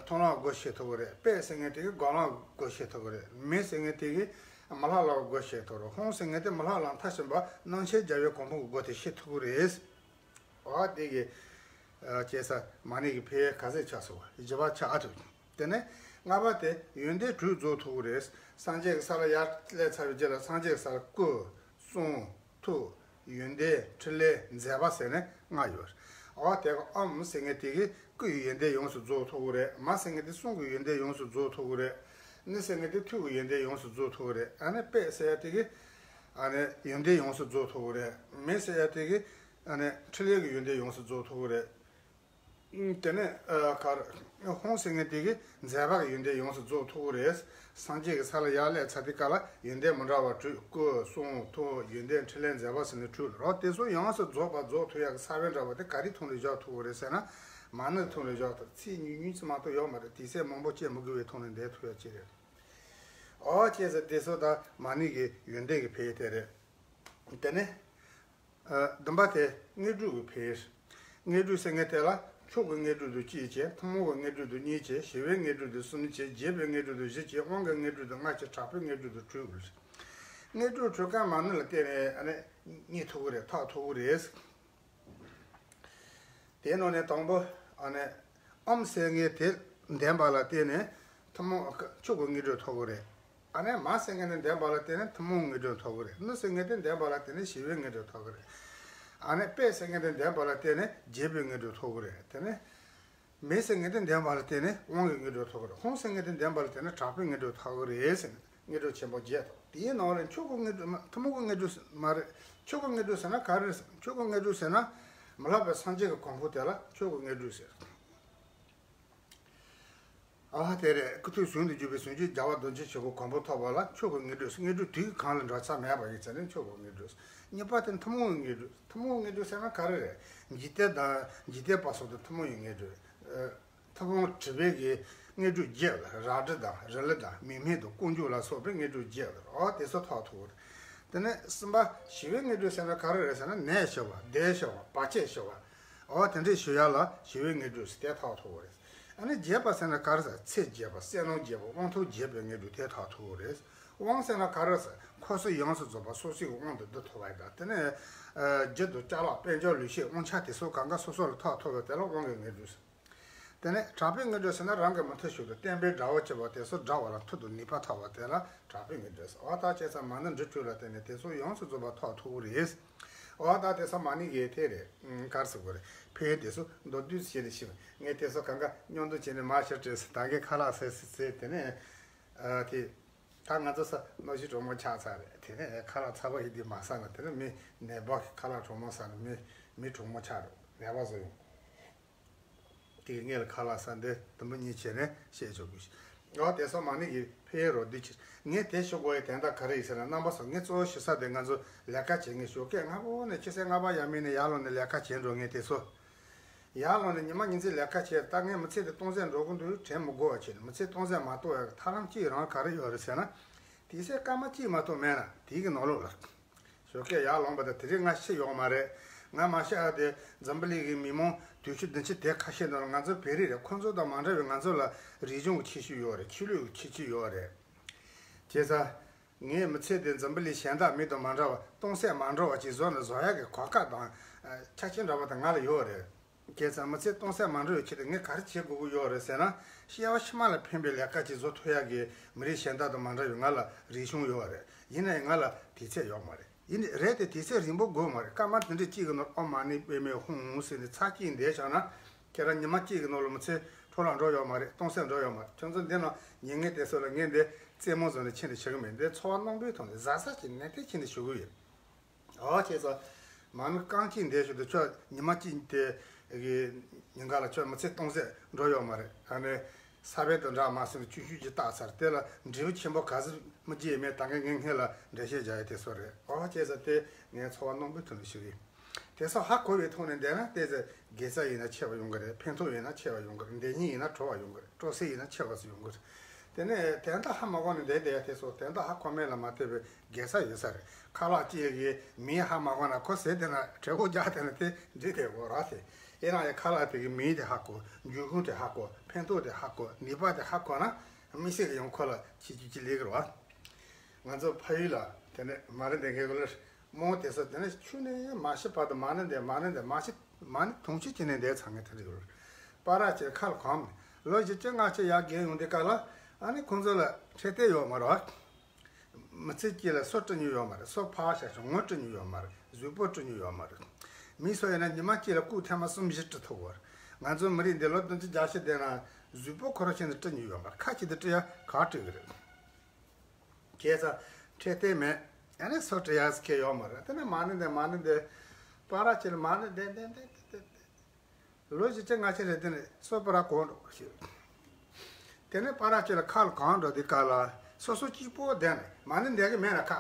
མཐོང་ལམ་སྒོ་ཕྱེ་ཐུབ་ཀྱི་རེད། པད་ཟེར་མཁན་དེ་གི་སྒོ་ལམ་སྒོ་ཕྱེ་ཐུབ་ཀྱི་རེད། མི་ཟེར་མཁན་དེ་གི་མི་ལྷ་ལམ་སྒོ་ཕྱེ་ཐུབ་རེད། ཧོང་ཟེར་མཁན་དེ་མི་ལྷ་ལམ་མཐའ་ཕྱིན་པ་སྣང་ཆེན་རྒྱལ་བའི་གོ་འཕང་གི་སྒོ་དེ་ཕྱེ་ཐུབ་ཀྱི་རེད། འོ་དེ་གི་ཨ་བྱས་ཙང་མ་ཎི་གི་ཕན་ཡོན་ག་ཚད་ཆགས་སོང་བ། བཞི་པ་ཆགས་ཐུབ། དེ་ནས་ལྔ་པ་དེ་ཡོན་ཏན་དྲུག་རྫོགས་ཐུབ་ཀྱི་རེད། སངས་རྒྱས་ཀྱི་ས་ལ་ཡར་སླེབས་ཚར་བའི་རྗེས་ལ་སངས་རྒྱས་ཀྱི་ས་ལ་སྐུ་གསུང་ཐུགས་ཡོན་ཏན་ཕྲིན་ལས་མཛད་པ་ཟེར་ནས་ལྔ་ཡོད། འོ་དེ་གི་ཨོམ་ཟེར་མཁན་དེ་གི་སྐུ་ཡི་ཡོན་ཏན་ཡོངས་སུ་རྫོགས་ཐུབ་ཀྱི་རེད། མ་ཟེར་མཁན་དེ་གསུང་གི་ཡོན་ཏན་ཡོངས་སུ་རྫོགས་ཐུབ་ཀྱི་རེད། ཎི་ཟེར་མཁན་དེ་ཐུགས་ཀྱི་ཡོན་ཏན་ཡོངས་སུ་རྫོགས་ཐུབ་ཀྱི་རེད། ཨ་ནི་པད་ཟེར་ཡ་དེ་གི་ཨ་ནི་ཡོན་ཏན་ཡོངས་སུ་རྫོགས་ཐུབ་ཀྱི་རེད། མི་ཟེར་ཡ་དེ་གི་ཨ་ནི་ཕྲིན་ལས་ཀྱི་ཡོན་ཏན་ཡོངས་སུ་རྫོགས་ཐུབ་ཀྱི་རེད། ཨུམ། དེ་ནས་ཨ་གར་ཧོང་ཟེར་མཁན་དེ་གི་མཛད་པ་གི་ཡོན་ཏན་ཡོངས་སུ་རྫོགས་ཐུབ་ཀྱི་རེད། སངས་རྒྱས་ཀྱི་ས་ལ་ཡར་སླེབས་ཚར་དུས་སྐབས་ལ་ཡོན་ཏན་མི་འདྲ་བ་དྲུག་སྐུ་གསུང་ཐུགས་ཡོན་ཏན་ཕྲིན་ལས་མཛད་པ་ཟེར་ནས་དྲུག་རོ། དེ་ཚོ་ཡོངས་སུ་རྫོགས་པ་རྫོགས་ཐུབ་ཡག་གི་ས་བོན་འདྲ་བ་དེ་ག་རེའི་ཐོག་ནས་བཞག་ཐུབ་ཀྱི་རེད་ཟེར་ན། མ་ཎི་ཐོག་ནས་བཞག་ཐུབ། ཚིག་ཉུང་ཉུང་ཙམ་མ་གཏོགས་ཡོད་མ་རེད། དེ་ཚེ་མང་པོ་སྐྱེ་མི་དགོས་པའི་ཐོག་ནས་འདས་ཐུབ་ཡག་ཅིག་རེད། ཨོ་བྱས་ཙང་དེ་ཚོ་ད་མ་ཎི་གི་ཡོན་ཏན་གྱི་ཕན་ཡོན་དེ་རེད། དེ་ནས་ཨ་བདུན་པ་དེ་དངོས་གྲུབ་ཀྱི་ཕན་ཡོན། དངོས་གྲུབ་ཟེར་མཁན་དེ་ལ་མཆོག་གི་དངོས་གྲུབ་དང་གཅིག་བྱས། ཐུན་མོང་གི་དངོས་གྲུབ་དང་གཉིས་བྱས། ཞི་བའི་དངོས་གྲུབ་དང་གསུམ་བྱས། རྒྱས་པའི་དངོས་གྲུབ་དང་བཞི་བྱས། དབང་གི་དངོས་གྲུབ་དང་ལྔ་བྱས། དྲག་པོའི་དངོས་གྲུབ་དང་དྲུག་དགོས། དངོས་གྲུབ་དྲུག་ཀ་མ་ཎི་ལ་བརྟེན་ནས་ཨ་ནི་རྙེད་ཐུབ་ཀྱི་རེད། ཐོབ་ཐུབ་ཀྱི་རེད། དེའི་ནང་ནས་དང་པོ་ཨ་ནི་ཨོམ་ཟེར་མཁན་དེ་ལྡན་པ་ལ་བརྟེན་ནས་ཐུན་མོང་མཆོག་གི་དངོས་གྲུབ་ཐོབ་ཀྱི་རེད། ཨ་ནི་མ་ཟེར་མཁན་དེ་ལྡན་པ་ལ་བརྟེན་ནས་ཐུན་མོང་དངོས་གྲུབ་ཐོབ་ཀྱི་རེད། ཎི་ཟེར་མཁན་དེ་ལྡན་པ་ལ་བརྟེན་ནས་ཞི་བའི་དངོས་གྲུབ་ཐོབ་ཀྱི་རེད། ཨ་ནི་པད་ཟེར་མཁན་དེ་ལྡན་པ་ལ་བརྟེན་ནས་རྒྱས་པའི་དངོས་གྲུབ་ཐོབ་ཀྱི་རེད། དེ་ནས་མི་ཟེར་མཁན་དེ་ལྡན་པ་ལ་བརྟེན་ནས་དབང་གི་དངོས་གྲུབ་ཐོབ་ཀྱི་རེད། ཧོང་ཟེར་མཁན་དེ་ལྡན་པ་ལ་བརྟེན་ནས་དྲག་པོའི་དངོས་གྲུབ་ཐོབ་ཀྱི་རེད་ཟེར་ནས། དངོས་གྲུབ་ཆེན་པོ་བརྒྱད་དང་། དེའི་ནང་ལས་མཆོག་གི་དངོས་གྲུབ་མ་ཐུན་མོང་གི་དངོས་གྲུབ་མ་རེད། མཆོག་གི་དངོས་གྲུབ་ཟེར་ན་ག་རེ་རེད་ཟེར། མཆོག་གི་དངོས་གྲུབ་ཟེར་ན་མི་ལྷག་པའི་སངས་རྒྱས་ཀྱི་གོ་འཕང་དེ་ལ་མཆོག་གི་དངོས་གྲུབ་ཟེར། ཨ་དེ་རེད། སྐུ་ཐུགས་ཟུང་དུ་འཇུག་པའི་ཟུང་འཇུག་རྒྱལ་བ་རྡོ་རྗེ་ཆེན་པོའི་གོ་འཕང་ཐོབ་པ་ལ་མཆོག་གི་དངོས་གྲུབ་ཟེར། དངོས་གྲུབ་དུས་གང་ལ་འགྲོ་ས་མེད་པ་ཡིན་ཙང་ནི་མཆོག་གི་དངོས་གྲུབ་ཟེར། གཉིས་པ་དེ་ཐུན་མོང་གི་དངོས་གྲུབ། ཐུན་མོང་གི་དངོས་གྲུབ་ཟེར་ན་ག་རེ་རེད། འཇིག་རྟེན་དང་འཇིག་རྟེན་པ་སོགས་དེ་ཐུན་མོང་གི་དངོས་གྲུབ་རེད། ཐུན་མོང་དྲི་མེད་ཀྱི་དངོས་གྲུབ་བརྒྱད་ལ། རལ་གྲི་དང་རི་ལི་དང་མིག་སྨན་དང་ཀུན་འབྱུང་ལ་སོགས་པའི་དངོས་གྲུབ་བརྒྱད་ལ། ཨོ་དེ་ཚོ་ཐོབ་ཐུབ་རེད། དེ་ནས་གསུམ་པ་ཞི་བའི་དངོས་གྲུབ་ཟེར་ན་ག་རེ་རེད་ཟེར་ན་ནད་ཞི་བ། བདེ་ཞི་བ། བར་ཆད་ཞི་བ། ཨོ་དེ་འདྲས་ཞི་ཡག་ལ་ཞི་བའི་དངོས་གྲུབ་ཟེར་དེ་ཐོབ་ཐུབ་རེད། ཨ་ནི་རྒྱས་པ་ཟེར་ན་ག་རེ་ཟེར། ཚེ་རྒྱས་པ། བསོད་ནམས་རྒྱས་པ། དབང་ཐོབ་རྒྱས་པའི་དངོས་གྲུབ་དེ་ཐོབ་ཐུབ་རེད། དབང་ཟེར་ན་ག་རེ་ཟེར། འཁོར་གསུམ་ཡོངས་སུ་རྫོགས་པ་སོ་སོའི་དབང་དུ་བསྡུ་ཐུབ་པ་དང་། དེ་ནས་ཨ་རྒྱུ་དང་ཅ་ལག་དཔལ་འབྱོར་ལུས་ཤེས་དབང་ཆ་དེ་ཚོ་གང་ག་སོ་སོ་ལ་ཐོབ་ཐུབ་པ་དེ་ལ་དབང་གི་དངོས་གྲུབ་ཟེར། དེ་ནས་དྲག་པོའི་དངོས་གྲུབ་ཟེར་ན་རང་གི་མི་མཐུན་ཕྱོགས་དང་བསྟན་པའི་དགྲ་བོ་བྱེད་པ་དེ་ཚོ་དགྲ་བོ་ལ་མཐུ་དང་ནུས་པ་ཐོབ་པ་དེ་ལ་དྲག་པོའི་དངོས་གྲུབ་ཟེར། འོ་ད་བྱས་ཙང་མ་ཎི་འབྲུ་དྲུག་ལ་བརྟེན་ནས་དེ་ཚོ་ཡོངས་སུ་རྫོགས་པ་ཐོབ་ཐུབ་ཀྱི་རེད། འོ་ད་དེ་ཚོ་མ་ཎི་གི་དེ་རེད། ཨ་ག་རེ་ཟེར་དགོས་རེད། ཕན་ཡོན་དེ་ཚོ་མདོར་བསྡུས་བྱས་ནས་ཞུས་པ། ངས་དེ་ཚོ་གང་ག་མཉམ་དུ་བྱས་ནས་མར་ཞིག་བྲིས་སོང་། ད་གིན་ཁ་ལག་ཟས་ཟས་ཟས་དེ་ནས་ཨ་དེ་ད་ང་ཚོ་ས་གནམ་གཤིས་གྲང་མོ་ཆགས་ཚར་རེད། དེ་ནས་ཁ་ལག་ཚ་པོ་ཞིག་དེ་མ་ཟ་ན་དེ་ནས་མི་ནད་པ་གི་ཁ་ལག་གྲང་མོ་ཟ་ན་མི་མི་གྲང་མོ་ཆགས་འགྲོ། ནད་པ་བཟོ་ཡོང་། དེ་གི་སྔོན་ལ་ཁ་ལག་ཟ་འདི་དུམ་བུ་གཉིས་བྱས་ནས་བཤད་ཆོག་གི། ཨོ་དེ་ཚོ་མ་ཎི་གི་ ཕེབས་རོགས་འདི་ཕྱིར། ངས་དེ་ཞུ་དགོས་ཡའི་དོན་དག་ག་རེ་ཡིན་ཟེར་ན། རྣམ་པ་ཚོ། ངས་གཙོ་བོ་ཞུ་ས་དེ་ང་ཚོ་ལས་ཀ་བྱེད་མཁན། ཞོགས་ཀས་སྔ་པོ་ནས་ཆུ་ཚོད་ལྔ་པ་ཡར་མར་ནས་ཡར་ལངས་ནས་ལས་ཀ་བྱེད་འགྲོ་མཁན་དེ་ཚོ། ཡར་ལངས་ནས་ཉི་མ་ཉིན་མཚན་ལས་ཀ་བྱས། ད་ངས་མི་ཚེ་འདི་སྟོང་ཟད་འགྲོ་གི་འདུག་དྲན་མི་དགོས་པ་བྱས་ནས། མི་ཚེ་སྟོང་ཟད་མ་གཏོང་ཡག་གི་ཐབས་ལམ་གཅིག་རང་ག་རེ་ཡོད་རེད་ཟེར་ན། དུས་ཚོད་སྐར་མ་གཅིག་མ་གཏོགས་མེད་ན། དེའི་གི་ནང་ལོགས་ལ། ཞོགས་ཀས་ཡར་ལངས་པ་དང་། དེ་རིང་ང་ཤི་ཡོད་མ་རེད། ང་མ་ཤི་ཨ་དེ་འཛམ་བུ་གླིང་གི་མི་མང་བདུན་ཅུ་བདུན་ཅུ་དེ་ཁ་ཤས་ནང་ལ། ང་ཚོ་བོད་རིགས་རེད། ཁོང་ཚོ་དང་མ་འདྲ་བའི་ང་ཚོ་ལ་རིག་གཞུང་གི་ཁྱད་ཆོས་ཡོད་རེད། ཆོས་ལུགས་ཀྱི་ཁྱད་ཆོས་ཡོད་རེད། བྱས་ཙང་། ངའི་མི་ཚེ་དེ་འཛམ་བུ་གླིང་གཞན་དག་མི་དང་མ་འདྲ་བ། སྟོང་ཟད་མ་འགྲོ་བ་ཅིག་བཟོ་ན་བཟོ་ཡག་གི་གོ་སྐབས་དང་། ཨ། ཆ་རྐྱེན་འདྲ་བ་དེ་ང་ལ་ཡོད་རེད། བྱས་ཙང་མི་ཚེ་སྟོང་ཟད་མ་འགྲོ་བའི་ཆེད་དུ་ངས་ག་རེ་བྱེད་དགོས་ཀྱི་ཡོད་རེད་ཟེར་ན། སྐྱེ་བ་ཕྱི་མ་ལ་ཕན་པའི་ལས་ཀ་ཅིག་བཟོ་ཐུབ་ཡག་གི་མི་རིགས་གཞན་དག་དང་མ་འདྲ་བའི་ང་ལ་རིག་གཞུང་ཡོད་རེད། ཡིན་ནའི་ང་ལ་དུས་ཚོད་ཡོད་མ་རེད། ཡིན་ནའི་རེད་དེ། དུས་ཚོད་རིང་པོ་དགོས་མ་རེད། སྐར་མ་དེ་འདྲ་གཅིག་གི་ནང་། ཨོཾ་མ་ཎི་པདྨེ་ཧཱུྃ་ཟེར་ནས་ཚར་གཅིག་བསྡད་བཞག་ན། ཁྱེད་རང་ཉི་མ་གཅིག་གི་ནང་ལ་མི་ཚེ་འཕྲོ་བརླག་འགྲོ་ཡོད་མ་རེད། སྟོང་ཟད་འགྲོ་ཡོད་མ་རེད། ཁྱོད་ཚོ་འདི་ནང་ཉན་མཁན་དེ་ཚོ་ལ་ངས་འདི་རྩེད་མོ་བཟོས་ནས་ཁྱེར་ནས་ཞུ་གི་མིན། འདི་འཚོ་བ་རྣམ་པའི་ཐོག་ནས་གཟབ་གཟབ་བྱས་ནས་ནན་ཏན་བྱས་ནས་ཞུ་གི་ཡོད། འོ། བྱས་ཙང་མ་ཎི་རྐང་གཅིག་འདིར་བཞག་དུས། ཁྱོད་ཉི་མ་གཅིག་དེ་གི་ཉིན་གང་ལ་ཁྱོད་མི་ཚེ་སྟོང་ཟད་འགྲོ་ཡོད་མ་རེད། ཨ་ནི་ས་བོན་དང་འདྲ་མ་ཟིན་ན་ཆུང་ཆུང་ཅིག་བཏགས་ཚར། དེ་ལ་འབྲས་བུ་ཆེན་པོ་ག་ཚོད་སྨིན་གྱི་ཡོད་མེད་ད་གིན་ངས་སྔོན་ལ་འགྲེལ་བཤད་རྒྱག་ཡས་དེ་ཚོ་རེད། འོ། བྱས་ཙང་དེ་ངས་འཚོ་བ་རྣམ་པའི་ཐོག་ནས་ཞུ་གི་ཡིན། དེ་ཚོ་ཧ་གོ་བའི་ཐོག་ནས་བསྡད་ན། ཏོག་ཙམ་དགེ་རྩ་ཡིན་ན་ཆེ་བ་ཡོང་གི་རེད། ཕན་ཐོགས་ཡིན་ན་ཆེ་བ་ཡོང་གི་རེད། བདེ་སྙིང་ཡིན་ན་དྲོ་བ་ཡོང་གི་རེད། སྤྲོ་སེམས་ཡིན་ན་ཆེ་བ་ཟིག་ཡོང་གི་རེད། དེ་ནས་དོན་དག་ཧ་མ་གོ་ནས་བསྡད་བསྡད་ཡ་དེ་ཚོ་དོན་དག་ཧ་གོ་མེད་ལ་མ་ལྟོས་པའི་དགེ་རྩ་ཡོད་ས་རེད། ཁ་ལག་གཅིག་གི་མིང་ཧ་མ་གོ་ན། ཁོ་ཟས་བསྡད་ན། གྲོད་ཁོག་རྒྱགས་བསྡད་ན་དེ་འགྲིག་བསྡད་ཡོད་རེད་དེ། ཡིན་ན་ཡང་ཁ་ལག་དེ་གི་མིང་དེ་ཧ་གོ། འབྱུང་ཁུངས་དེ་ཧ་གོ། ཕན་ཐོགས་དེ་ཧ་གོ། ནུས་པ་དེ་ཧ་གོ་ན། དམིགས་བསལ་གྱི་ཡང་ཁོ་ལ་ཁྱད་ཆོས་ཅིག་སླེབས་ཀྱི་རེད་བ། ང་ཚོ་ཕ་ཡུལ་ལ་དེ་ནས་མ་རེད། འདི་གའི་སྐོར་ལ་རྨོ་དེ་ཚོ་དེ་ནས་ཆུང་ནས་མ་ཤི་བར་དུ་མ་ཎི་འདོན། མ་ཎི་འདོན། མ་ཤི། མ་ཎི་དུང་ཕྱུར་གྱི་ནས་འདོན་ཚར་མཁན་དེ་འདྲ་ཡོད་རེད། པ་ར་ཅིག་ཁ་ལ་གང་མེད། ལོ་བཞི་བཅུ་ལྔ་བཅུ་ཡར་རྒས་ཡོང་དུས་སྐབས་ལ། ཨ་ནི་ཁོང་ཚོ་ལ་འཕྲོད་བསྟེན་ཡོད་མ་རེད། མི་ཚེ་གཅིག་ལ་སོ་བཀྲུ་མྱོང་ཡོད་མ་རེད། སོ་ཕར་བཞག་ཤོག་ངོ་བཀྲུ་མྱོང་ཡོད་མ་རེད། གཟུགས་པོ་བཀྲུ་མྱོང་ཡོད་མ་རེད། མི་སུ་ཡིན་ན་ཉི་མ་གཅིག་ལ་སྐུ་ཐེངས་མ་གསུམ་བཞི་བཀྲུ་ཐུབ་ཀྱི་ཡོད་རེད། ང་ཚོ་མི་རིགས་འདི་ལོ་བདུན་ཅུ་བརྒྱད་ཅུ་བསྡད་ན་གཟུགས་པོ་ཁོ་རང་ཆེད་དུ་བཀྲུ་མྱོང་ཡོད་མ་རེད། ཁ་ཆེད་དུ་བཀྲུ་ཡ་ག་བཀྲུ་གི་རེད། བྱས་ཙང་འཕྲོད་བསྟེན་མེད། ཨ་ནི་སོ་བཀྲུ་ཡག་ཟེར་མཁན་ཡོད་མ་རེད། དེ་ནས་མ་ཎི་འདོན། མ་ཎི་འདོན། པ་ར་ཅིག་ལ་མ་ཎི་འདོན་འདོན་འདོན་འདོན་འདོན། ལོ་བཞི་བཅུ་ལྔ་བཅུ་རེད། དེ་ནས་སོ་པ་ར་གང་འགྲོ་ཞེས། དེ་ནས་པ་ར་ཅིག་ལ་ཁ་ལ་གང་འགྲོ་དུས་སྐབས་ལ། སོ་སོ་གཅིག་པོ་བསྡད་ནས་མ་ཎི་འདོན་གི་མེད་ན་ཁ།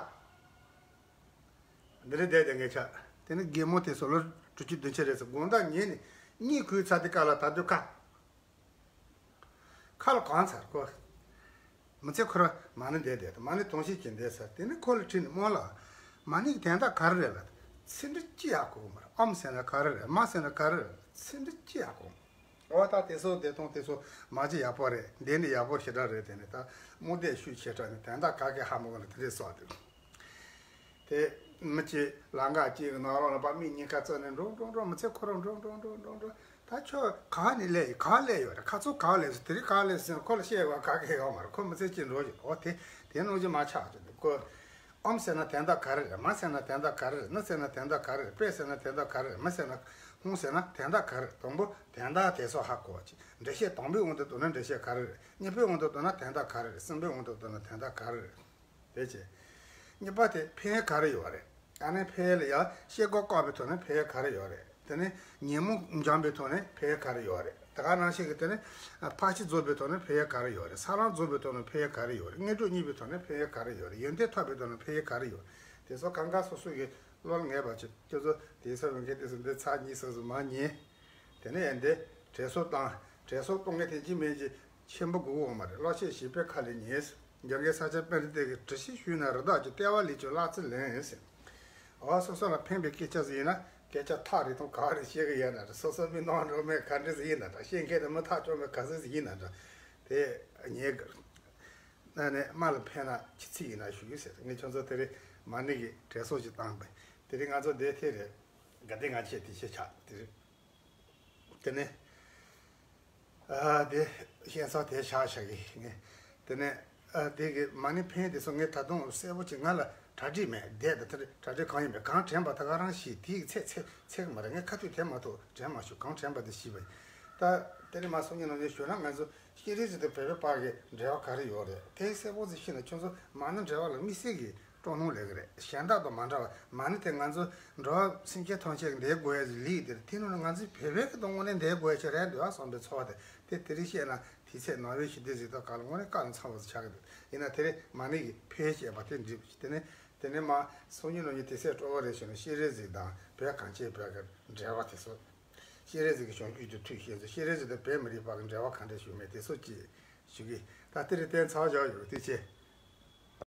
འདི་རེད་བསྡད་བསྡད་མཁན་ཆགས། དེ་ནས་རྒན་མོ་དེ་ཚོ་ལོ་དྲུག་ཅུ་བདུན་ཅུ་རེད་ཟེར། དགོང་དག་ཉལ་ནས་གཉིད་ཁུག་ཚར་དུས་སྐབས་ལ་ད་དུང་ཁ། ཁ་ལ་གང་ཚར་ཁོ། མི་ཚེ་ཁོ་རང་མ་ཎི་འདོན་བསྡད། མ་ཎི་དུང་ཕྱུར་གྱི་འདོན་ཚར། དེ་ནས་ཁོ་ལ་དྲིས་ནས། རྨོ་ལགས། མ་ཎི་གི་དོན་དག་ག་རེ་རེད་ལབ། ཚིག་འབྲུ་གཅིག་ཡང་གོ་གི་མ་རེད། ཨོཾ་ཟེར་ན་ག་རེ་རེད། མ་ཟེར་ན་ག་རེ་རེད། ཚིག་འབྲུ་གཅིག་ཡང་གོ་གི་མ་རེད། འོ། ད་དེ་ཚོ་བདེ་ཐང་དེ་ཚོ་མ་བྱེད་ཡག་པོ་རེད། འདི་ནི་ཡག་པོ་ཞེ་དྲག་རེད། དེ་ནི་ད་རྨོ་འདི་ཤུགས་ཆེ་དྲགས་ནས་དོན་དག་ག་གེ་ཧ་མ་གོ་ནས་དེ་འདྲས་སོང་འདུག། དེ་མི་གཅིག་ལམ་ཁ་གཅིག་གི་ནང་ལོགས་ལ་ཕར་མི་གཉིས་ཀ་བཙལ་ནས་འགྲོ་འགྲོ་འགྲོ། མི་ཚེ་ཁོ་རང་འགྲོ་འགྲོ་འགྲོ་འགྲོ་འགྲོ། ད་ཁྱོད་ག་ནས་སླེབས་ཡིན། ག་སླེབས་ཡོད་རེད། ཁ་ཚུར་ག་སླེབས་སོང་། དེ་རིང་ག་སླེབས་སོང་ཟེར་ན་ཁོ་ལ་བཤད་དགོས་ག་གེ་ཡོད་མ་རེད། ཁོ་མི་ཚེ་གཅིག་འགྲོ་བཞིན། འོ། དེ་དེ་ནང་བཞིན་མ་ཆགས་བྱུང་འདུག་ཁོ། ཨོཾ་ཟེར་ན་དོན་དག་ག་རེ་རེད། མ་ཟེར་ན་དོན་དག་ག་རེ་རེད། ཎི་ཟེར་ན་དོན་དག་ག་རེ་རེད། པད་ཟེར་ན་དོན་དག་ག་རེ་རེད། མི་ཟེར་ན། ཧཱུྃ་ཟེར་ན་དོན་དག་ག་རེ་རེད། དང་པོ་དོན་དག་དེ་ཚོ་ཧ་གོ་བ་བྱེད། འགྲེལ་བཤད་དང་པོའི་དབང་དུ་བཏང་ན་འགྲེལ་བཤད་ག་རེ་རེད། གཉིས་པའི་དབང་དུ་བཏང་ན་དོན་དག་ག་རེ་རེད། གསུམ་པའི་དབང་དུ་བཏང་ན་དོན་དག་ག་རེ་རེད། དེ་བྱས། གཉིས་པ་དེ་ཕན་ཡོན་ག་རེ་ཡོད་རེད། ཨ་ནི་ཕན་ཡོན་ལ་ཡང་ཤེལ་སྒོ་བཀག་པའི་ཐོག་ནས་ཕན་ཡོན་ག་རེ་ཡོད་རེད། དེ་ནས་ཉོན་མོངས་སྦྱངས་པའི་ཐོག་ནས་ཕན་ཡོན་ག་རེ་ཡོད་རེད། དེ་ག་ནང་བཞིན་གྱི་དེ་ནས་ཕར་ཕྱིན་རྫོགས་པའི་ཐོག་ནས་ཕན་ཡོན་ག་རེ་ཡོད་རེད། ས་ལམ་རྫོགས་པའི་ཐོག་ནས་ཕན་ཡོན་ག་རེ་ཡོད་རེད། དངོས་གྲུབ་བརྙེས་པའི་ཐོག་ནས་ཕན་ཡོན་ག་རེ་ཡོད་རེད། ཡོན་ཏན་ཐོབ་པའི་ཐོག་ནས་ཕན་ཡོན་ག་རེ་ཡོད་རེད། དེ་ཚོ་གང་ག་སོ་སོ་གི་བློ་ལ་ངེས་པ་བྱེད། ཁྱོད་ཚོ་དེང་སང་བོད་སྐད་དེ་ཚོ་འདི་ཚར་གཉིས་སོ་སོ་མ་ཉན། དེ་ནས་ཡང་འདི་དྲན་གསོ་བཏང་། དྲན་གསོ་གཏོང་མཁན་དེ་གཅིག་མིན་གཅིག་ཆེན་པོ་དགོས་ཀྱི་ཡོད་མ་རེད། བློ་ཤེས་བྱིས་པའི་ཁ་ལས་ཉན། རྒྱ་རྒན་ས་སྐྱ་པཎྜི་ཏས་གི་དྲི་ཞིམ་ཞུས་ན་རི་དྭགས་ཀྱི། ལྟེ་བ་ལས་ཀྱང་བརླག་ཚུལ་ལེན་ཟེར། འོ། སོ་སོ་ལ་ཕན་པའི་སྐད་ཆ་ཟིག་ཡིན་ན། སྐད་ཆ་ཐག་རིང་ཐུང་ག་རེ་བཤད་གི་ཡོད་ན་རེད། སོ་སོ་མི་ནོར་འགྲོ་མེད་ག་འདྲ་ཟིག་ཡིན་ན་འདྲ། བཤད་མཁན་དེ་མི་ཐག་ཆོད་མེད་ག་ཚོད་ཟིག་ཡིན་ན་འདྲ། དེ་ཉན་དགོས། ཨ་ནི་རྨ་ལ་ཕན་ན་ཅི་ཚིག་ཡིན་ན་ཞུ་ཟེར། ངས་ཁྱོད་ཚོ་དེ་རིང་མ་ཎི་གི་དྲན་གསོ་ཞིག་བཏང་པས། དེ་རིང་ང་ཚོ་འདིར་ཐད་རེད། དགའ་ལྡན་ལྔ་མཆོད་དེ་ཞིག་ཆགས། དེ་རིང་། དེ་ནས། ཨ། དེ་ཤེས་ཚོད་དེ་བཞག་བཞག་གི་ངས། དེ་ནས། ཨ། དེ་གི་མ་ཎི་ཕན་དེ་ཚོ་ངས་ད་དུང་གསལ་པོ་ཅིག་ང་ལ་གྲ་སྒྲིག་མེད། དེབ་དང་དེ་གྲ་སྒྲིག་གང་ཡིན་མེད། གང་དྲན་པ་ད་ག་རང་ཤེས། དེ་གི་ཚད་ཚད་ཚད་གི་མ་རེད། ངས་ཁ་ཐུག་དྲན་མ་ཐུབ། དྲན་མ་བྱུང་། གང་དྲན་པ་དེ་ཤེས་པ་ཡིན། ད་དེ་རིང་མ་སང་ཉིན་ནང་ནས་ཞུ་ན། ང་ཚོ་ཤེས་རིག་ཅན་དང་བོད་པའི་བར་གྱི་འབྲེལ་བ་ག་རེ་ཡོད་རེད། དེ་གསལ་པོ་ཅིག་ཤེས་ན་ཁྱོད་ཚོ་མ་ཎི་འབྲེལ་བ་ལ་དམིགས་བསལ་གྱི་ སྟོང་ལུགས་ལས་ཀྱི་རེད། གཞན་དག་དང་མ་འདྲ་བ་མ་ཎི་དེ་ང་ཚོ་འགྲོ་བ་སེམས་ཅན་ཐམས་ཅད་ཀྱི་འདིར་དགོས་ཡ་ཞིག་ལས་དེར་དེ་ནང་ང་ཚོའི་བོད་པའི་གི་སྟོང་ལུགས་ནས་འདིར་དགོས་ཡ་ཞིག་རེད་འདུག་བསམ་པའི་ཚོར་བ་དེ་དེ་དེ་རིང་བཤད་ན་དེ་ཚེ་ནང་པའི་ཞི་བདེ་གཟིགས་སྟངས་སྐབས་ལ་དངོས་གནས་བཀའ་ལ་འཚམ་པ་ཞིག་ཆགས་ཀྱི་འདུག་ཡིན་ན་དེ་རིང་མ་ཎི་གི་ཕལ་བཤད་པ་དེ་འགྲིག་དེ་ནས་དེ་ནས་མ་སང་ཉིན་གནངས་ཉིན་དེ་ཚེ་སྤྲོ་བོ་རེད་ཞུས་ན་སྤྱན་རས་གཟིགས་དང་བོད་གངས་ཅན་བོད་ཀྱི་འབྲེལ་བ་དེ་ཚོ། སྤྱན་རས་གཟིགས་ཀྱི་བྱང་ཆུབ་ཀྱི་ཐུགས་བཞེད་ཚོ་སྤྱན་རས་གཟིགས་དང་བོད་མི་རིགས་བར་གྱི་འབྲེལ་བ་གང་འདྲ་བྱུང་མེད་དེ་ཚོ་ཅིག་ཞུ་གི། ད་དེ་རིང་གཏན་ཚར་བཞག་ཡོད། ཐུགས་རྗེ་ཆེ།